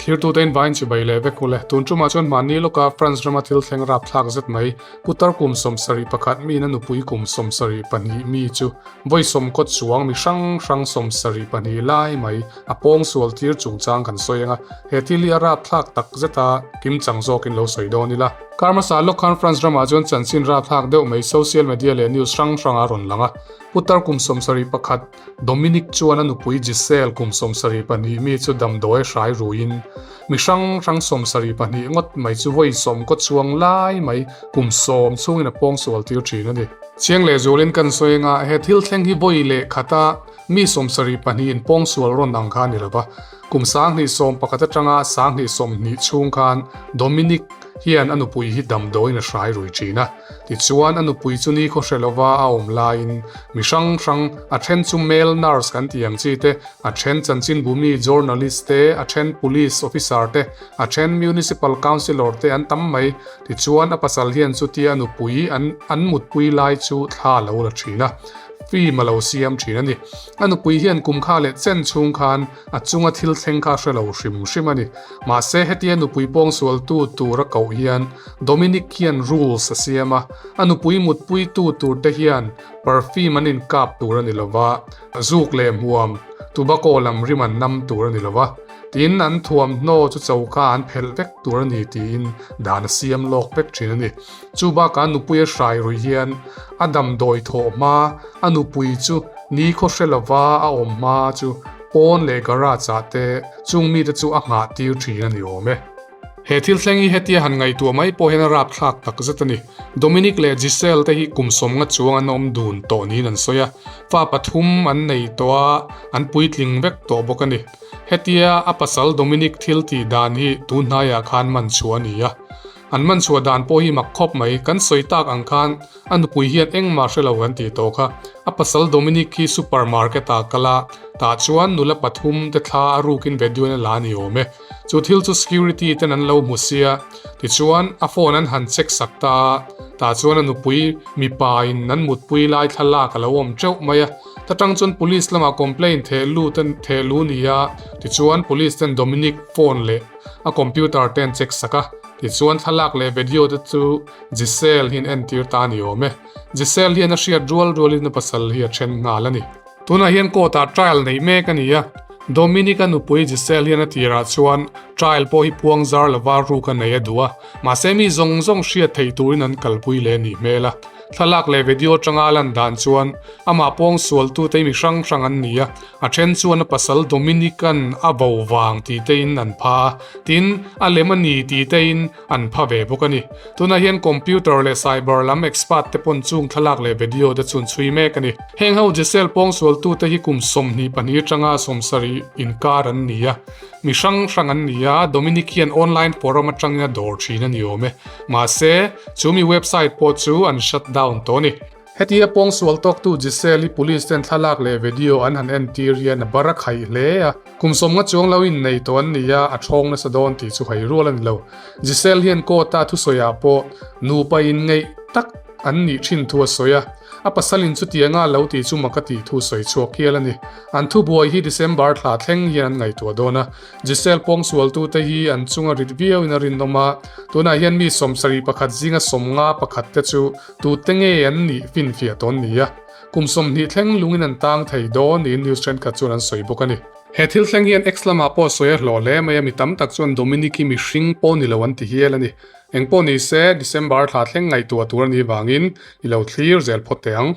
Thirtute in vain chibai leh vek ule. Tun tumah chuan mahni lawka France rama thil thleng rapthlak zet mai, putar kum 71 miin a nupui kum 72 mi chu vawi sawmkaw chuang mi hrang hrang 72 lai mai a pawng sual tir chungchang kan sawi ang a, he thil hi a rapthlak tak zeta kimchang zawkin lo sawi dawn ila. Kar hmasa lawk khan France ramah chuan chanchin rapthlak deuh mai social media leh news hrang hrang a rawn lang a, putar kum 71, Dominic chuan a nupui Giselle kum 72 mi chu damdawi hrai ruiin mi hrang hrang 72 ngawt mai chu vawi sawmkaw chuang lai mai kum sawm chhungin a pawng sual tir thin a ni. Chiang leh zualin kan sawi anga he thil thleng hi vawi leh khata mi 72 in pawng sual rawn ang kha a ni lo va, kum 2011 atanga 2020 chhung khan Dominic hian a nupui hi damdawiin a hrai rui thin a. Tichuan, a nupui chu ni khaw hre lova a awm laiin mi hrang hrang, a then chu male nurse kan tih ang chi te, a then chanchinbu mi journalist te, a then police officer te, a then municipal councillor te an tam mai. Tichuan, a pasal hian chutia a nupui an an mutpui lai chu thla a lo la thin a, film a lo siam thin a ni. A nupui hian kum kha leh chen chhung khan a chunga thil thleng kha a hre lo hrim hrim a ni. Mahse, hetia nupui pawngsualtu tur a koh hian Dominic hian rules a siam a, a nupui mutpuitu tur te hian perfume an inkap tur a ni lo va, zuk leh hmuam, tobacco lam rim an nam tur a ni lo va, tin an thuamhnaw chu choka an phelh vek tur a ni tiin dan a siam lawk vek thin a ni. Chu bakah nupui a hrai rui hian a damdawi thawh hma, a nupui chu ni khaw hre lova a awm hma chu pawn leh garage ah te chung mite chu a nghah tir thin a ni awm e. He thil thleng hi hetia han ngaihtuah mai pawh hian a rapthlak tak zet a ni. Dominic leh Giselle te hi kum sawmnga chuang an awm dun tawh niin an sawi a, fa pathum an nei tawh a, an puitling vek tawh bawk a ni. Hetia a pasal Dominic thil tih dan hi tun hnaiah khan man chhuah a ni a. An man chhuah dan pawh hi mak khawp mai, kan sawi tak ang khan A nupui hian engmah hre lo kan tih tawh kha. A pasal Dominic hi supermarket ah kal a, tah chuan nula pathum te thla a rukin video in a la a ni awm e. Chu thil chu security ten an lo hmu sia, tichuan a phone an han check sak ta a, tah chuan a nupui mipa in an mutpui lai thlalak a lo awm teuh mai a. Ta tang chuan police lamah complaint theh lut a theh lu ni a, tichuan police ten Dominic phone leh a computer te an check sak a, tichuan thlalak leh video te chu Giselle hian entir ta a ni awm e. Giselle hian a hriat rual rualin a pasal hi a then nghal a ni. Tunah hian court ah trial neih mek a ni a, Dominic-a nupui Giselle hian a tirah chuan trial pawh hi puang zar lova ruk a nei a duh a, mahse mi zawng zawng hriat theih turin an kalpui leh a nih hmel a. Thlalak leh video atanga a lan dan chuan amah pawng sualtute hi mi hrang hrang an ni a, A then chuan a pasal Dominic-a'n a bo vang tih tein an pha a, tin, a lem a ni tih tein an pha ve bawk a ni. Tunah hian computer leh cyber lam expert te pawn chung thlalak leh video te chu an chhui mek a ni. Heng ho Giselle pawngsualtute hi kum 22 atanga 70 inkar an ni a, mi hrang hrang an ni a, Dominic hian online forum atangin a dawr thin a ni awm e. Mahse, chu mi website pawh chu an shut down tawh a ni. Hetia pawngsual tawktu Giselle-i police ten thlalak leh video an han entir hian a bar a khaih hle a, kum sawmnga chuang lo innei tawh an ni a, a thawng nasa dawn tih chu hai rual a ni lo. Giselle hian court-a thusawiah pawh nupa inngeih tak an nih thin thu a sawi a, a pasalin chutianga lo tih chu mak a tih thu sawi chhuak hial a ni. An thubuai hi December thla thleng hian an ngaihtuah dawn a, Giselle pawngsualtute hi an chunga rit viauin a rinawm a, tunah hian mi 71 zinga 51 te chu Tute nge an nih finfiah tawn ni a, kum 20 thleng lungin an tang thei dawn niin news thenkhat chuan an sawi bawk a ni. He thil thleng hian X lamah pawh sawi a hlawh hle mai a, mi tam tak chuan Dominic hi mihring pawh ni lo an ti hial a ni. Engpawh ni se, December thla thleng ngaihtuah tur a nih vangin i lo thlir zel phawt teh ang.